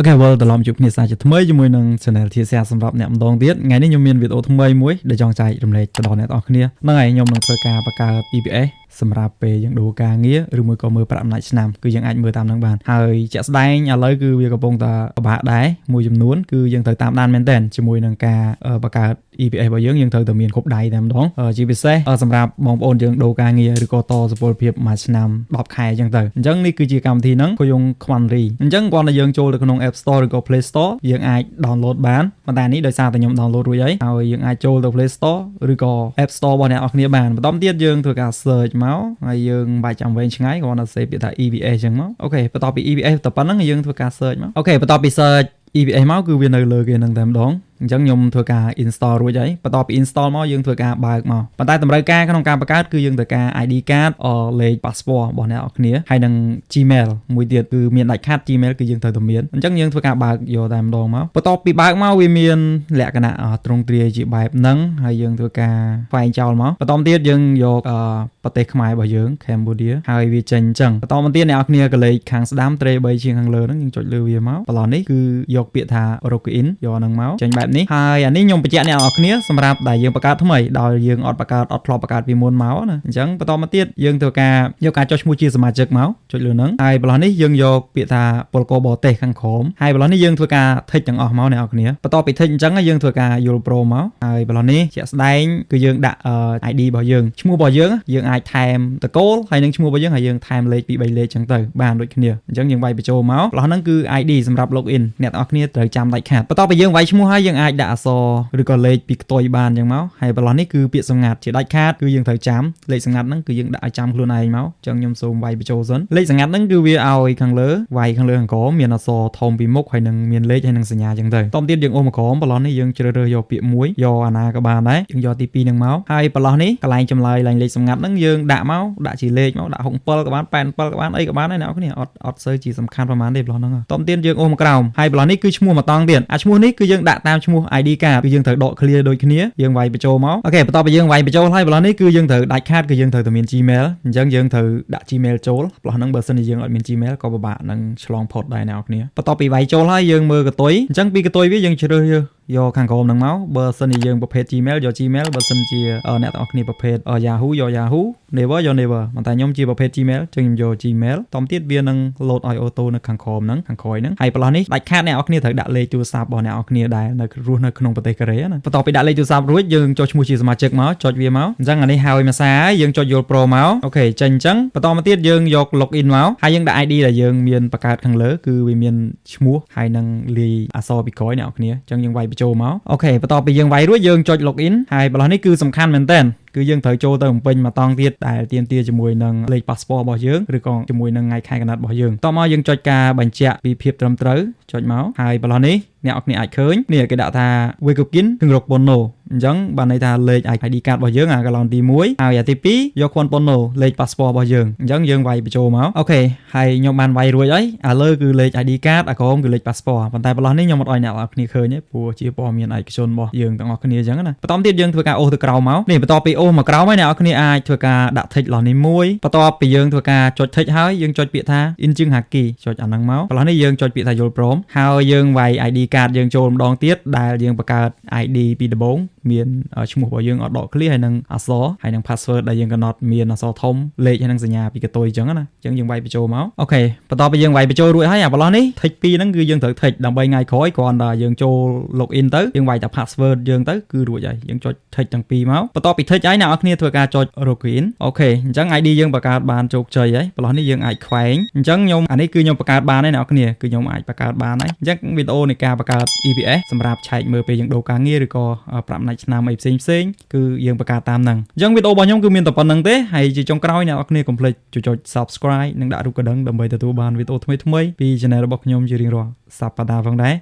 OK វិលត្រឡប់ជួបគ្នាសាជាថ្មីជាមួយនឹង Channel ធាសាសម្រាប់អ្នកម្ដងទៀតថ្ងៃនេះខ្ញុំមានវីដេអូថ្មីមួយដែលចង់ចែករំលែកទៅដល់អ្នកទាំងអស់គ្នាហ្នឹងហើយខ្ញុំនឹងធ្វើការបង្កើត EPS សម្រាប់ពេលយើងដូរការងារឬមួយក៏មើលប្រាក់អំណាចឆ្នាំគឺយើងអាចមើលតាមនឹងបានហើយជាក់ស្ដែងឥឡូវគឺវាកំពុងតែពិបាកដែរមួយចំនួនគឺយើងត្រូវតាមដានមែនទែនជាមួយនឹងការបង្កើត EPS របស់យើងយើងត្រូវតែមានគ្រប់ដៃតែម្ដងជាពិសេសសម្រាប់បងប្អូនយើងដូរការងារឬក៏តសុពលភាពមួយឆ្នាំ10ខែអញ្ចឹងទៅអញ្ចឹងនេះគឺជាកម្មវិធីហ្នឹង고용 관리 អញ្ចឹងគ្រាន់តែយើងចូលទៅក្នុង App Store ឬក៏ Play Store យើងអាច download បានប៉ុន្តែនេះដោយសារតែខ្ញុំ download រួចហើយហើយយើងអាចចូលទៅ Play Store ឬក៏ App Store របស់អ្នកនរគ្នាបានបន្តទៀតយើងធ្វើការ search មកហើយយើងមិនបាច់ចាំវែងឆ្ងាយគ្រាន់តែសេពាក្យថា EPS អញ្ចឹងមក OK បន្ទាប់ពី EPS តែប៉ុណ្្នឹងយើងធ្វើការ search មក OK បន្ទាប់ពី search EPS មកគឺវានៅលើគេនឹងតែម្ដងអញ្ចឹងខ្ញុំធ្វើការ install រួចហើយបន្ទាប់ពី install មកយើងធ្វើការបើកមកប៉ុន្តែតម្រូវការក្នុងការបង្កើតគឺយើងត្រូវការ ID card អលេខ passport របស់អ្នកនរគ្នាហើយនិង Gmail មួយទៀតគឺមានដាច់ខាត Gmail គឺយើងត្រូវតែមានអញ្ចឹងយើងធ្វើការបើកយកតែម្ដងមកបន្ទាប់ពីបើកមកវាមានលក្ខណៈទ្រង់ទ្រាយជាបែបហ្នឹងហើយយើងធ្វើការខ្វែងចោលមកបន្តទៀតយើងយកប្រទេសខ្មែររបស់យើង Cambodia ហើយវាចេញអញ្ចឹងបន្តមកទៀតអ្នកនរគ្នាកលេចខាងស្ដាំត្រេ3ជាងខាងលើហ្នឹងយើងចុចលើវាមកបន្លោះនេះគឺយកពាក្យថា login យកហ្នឹងមកចេញបែបនេះហើយអានេះខ្ញុំបញ្ជាក់អ្នកនរគ្នាសម្រាប់ដែលយើងបង្កើតថ្មីដោយយើងអត់បង្កើតអត់ធ្លាប់បង្កើតពីមុនមកណាអញ្ចឹងបន្តមកទៀតយើងធ្វើការយកការចុះឈ្មោះជាសមាជិកមកចុចលើហ្នឹងហើយបន្លោះនេះយើងយកពាក្យថាពលកបរទេសខាងក្រោមហើយបន្លោះនេះយើងធ្វើការ tick ទាំងអស់មកអ្នកនរគ្នាបន្ទាប់ពី tick អញ្ចឹងយើងធ្វើការយល់ព្រមមកហើយបន្លោះនេះជាក់ស្ដែងគឺយើងដាក់ ID របស់យើងឈ្មោះរបស់យើងយើងអាចថែមតកូលហើយនឹងឈ្មោះរបស់យើងហើយយើងថែមលេខ2 3លេខអញ្ចឹងទៅបានដូចគ្នាអញ្ចឹងយើងវាយបញ្ចូលមកបន្លោះហ្នឹងគឺ ID សម្រាប់ login អ្នកទាំងអស់គ្នាត្រូវចាំដាច់ខាតបន្ទាប់ពីយើងវាយឈ្មោះហើយយើងអាចដាក់អក្សរឬក៏លេខពីខ្ទុយបានអញ្ចឹងមកហើយបន្លោះនេះគឺពាក្យសម្ងាត់ជាដាច់ខាតគឺយើងត្រូវចាំលេខសម្ងាត់ហ្នឹងគឺយើងដាក់ឲ្យចាំខ្លួនឯងមកអញ្ចឹងខ្ញុំសូមវាយបញ្ចូលសិនលេខសម្ងាត់ហ្នឹងគឺវាឲ្យខាងលើវាយខាងលើខាងក្រោមមានអក្សរធំពីមុខហើយនឹងមានលេខហើយនឹងសញ្ញាអញ្ចឹងទៅតទៀតយើងអូសមកក្រោមបន្លោះនេះយើងជ្រើសរើសយកពាក្យមួយយកអាណាក៏បានដែរយើងយកទី2ហ្នឹងមកហើយបន្លោះនេះកន្លែងចម្លើយឡើងលេខសម្ងាត់ហ្នឹងយើងដាក់មកដាក់ជាលេខមកដាក់67ក៏បាន87ក៏បានអីក៏បានដែរអ្នកនរគ្នាអត់អត់សូវជាសំខាន់ប្រហែលទេបន្លោះហ្នឹងតទៀតយើងអូសមកក្រោមហើយបន្លោះនេះគឺឈ្មោះមួយតង់ទៀតអាឈ្មោះនេះគឺយើងដាក់តាមឈ្មោះ ID card គឺយើងត្រូវដក clear ដូចគ្នាយើងវាយបញ្ចូលមក OK បន្ទាប់ពីយើងវាយបញ្ចូលហើយបន្លោះនេះគឺយើងត្រូវដាច់ខាតគឺយើងត្រូវតែមាន Gmail អញ្ចឹងយើងត្រូវដាក់ Gmail ចូលបន្លោះហ្នឹងបើសិនជាយើងអត់មាន Gmail ក៏ពិបាកនឹងឆ្លងផុតដែរអ្នកនរគ្នាបន្ទាប់ពីវាយចូលហើយយើងមើលកតុយអញ្ចឹងពីកតុយវាយើងជ្រើសរើសយកខាងក្រោមហ្នឹងមកបើសិនជាយើងប្រភេទ Gmail យក Gmail បើសិនជាអ្នកទាំងអស់គ្នាប្រភេទ Yahoo យក Yahoo Naver យក Naver ប៉ុន្តែខ្ញុំជាប្រភេទ Gmail ចឹងខ្ញុំយក Gmail តមទៀតវានឹង load ឲ្យ auto នៅខាងក្រោមហ្នឹងខាងក្រោយហ្នឹងហើយប្រឡោះនេះដាច់ខាតអ្នកនរគ្នាត្រូវដាក់លេខទូរស័ព្ទរបស់អ្នកនរគ្នាដែលនៅរស់នៅក្នុងប្រទេសកូរ៉េណាបន្ទាប់ពីដាក់លេខទូរស័ព្ទរួចយើងចុះឈ្មោះជាសមាជិកមកចុចវាមកអញ្ចឹងអានេះហើយមួយសារយើងចុចយល់ព្រមមក OK ចេញអញ្ចឹងបន្តមកទៀតយើងយក login មកហើយយើងដាក់ ID ដែលយើងមានបង្កើតខាងលើគឺវាមានឈ្មោះហើយនឹងលាយអក្សរពីក្រោយអ្នកនរគ្នាអញ្ចឹងយើងវាយបញ្ចូលមក OK បន្ទាប់ពីយើងវាយរួចយើងចុច login ហើយបន្លោះនេះគឺសំខាន់មែនតើគឺយើងត្រូវចូលទៅបំពេញមួយតង់ទៀតដែលទាមទារជាមួយនឹងលេខ passport របស់យើងឬក៏ជាមួយនឹងថ្ងៃខែកំណត់របស់យើងតមកយើងចុចការបញ្ជាក់ពីភាពត្រឹមត្រូវចុចមកហើយបន្លោះនេះអ្នកនរគ្នាអាចឃើញនេះគេដាក់ថា 외국인 등록번호 អញ្ចឹងបានន័យថាលេខ ID card របស់យើងអាកន្លងទី1ហើយអាទី2យក 관번호 លេខ passport របស់យើងអញ្ចឹងយើងវាយបញ្ចូលមក OK ហើយខ្ញុំបានវាយរួចហើយអាលើគឺលេខ ID card អាក្រោមគឺលេខ passport ប៉ុន្តែបន្លោះនេះខ្ញុំអត់ឲ្យអ្នកនរគ្នាឃើញទេព្រោះជាព័ត៌មានឯកជនរបស់យើងទាំងអស់គ្នាអញ្ចឹងណាបន្តទៀតយើងធ្វើការអូសទៅក្រោមមកនេះបន្ទាប់ពីអូសមកក្រោមហើយអ្នកនរគ្នាអាចធ្វើការដាក់ tick ឡោះនេះមួយបន្ទាប់ពីយើងធ្វើការចុច tick ហើយយើងចុចពាក្យថា 인증하기 ចុចអាហ្នឹងមកបន្លោះនេះយើងចុចពាក្យថាយល់ព្រមហើយយើងវាយ ID card យើងចូលម្ដងទៀតដែលយើងបង្កើត ID ពីដំបូងមានឈ្មោះរបស់យើងអត់ដកឃ្លាហើយនឹងអក្សរហើយនឹង password ដែលយើងកំណត់មានអក្សរធំលេខហើយនឹងសញ្ញាពីកតុយអញ្ចឹងណាអញ្ចឹងយើងវាយបញ្ចូលមក OK បន្ទាប់ពីយើងវាយបញ្ចូលរួចហើយអាបន្លោះនេះ tick 2ហ្នឹងគឺយើងត្រូវ tick ដើម្បីថ្ងៃក្រោយគ្រាន់តែយើងចូល login ទៅយើងវាយតែ password យើងទៅគឺរួចហើយយើងចុច tick ទាំងពីរមកបន្ទាប់ពី tick ហើយអ្នកនរគ្នាធ្វើការចុច login OK អញ្ចឹង ID យើងបង្កើតបានជោគជ័យហើយបន្លោះនេះយើងអាចខ្វែងអញ្ចឹងខ្ញុំអានេះគឺខ្ញុំបង្កើតបានហើយអ្នកនរគ្នាគឺខ្ញុំអាចបង្កើតបានហើយអញ្ចឹងវីដេអូនៃការបង្កើត EPS សម្រាប់ឆែកមើលពេលយើងដូរការងារឬក៏ប្រាក់អំណាចឆ្នាំអីផ្សេងផ្សេងគឺយើងបង្កើតតាមហ្នឹងអញ្ចឹងវីដេអូរបស់ខ្ញុំគឺមានតែប៉ុណ្្នឹងទេហើយជាចុងក្រោយអ្នកនរគ្នាកុំភ្លេចចុច Subscribe និងដាក់រូបកណ្ដឹងដើម្បីទទួលបានវីដេអូថ្មីៗពី Channel របស់ខ្ញុំជារៀងរាល់សប្តាហ៍ផងដែរ។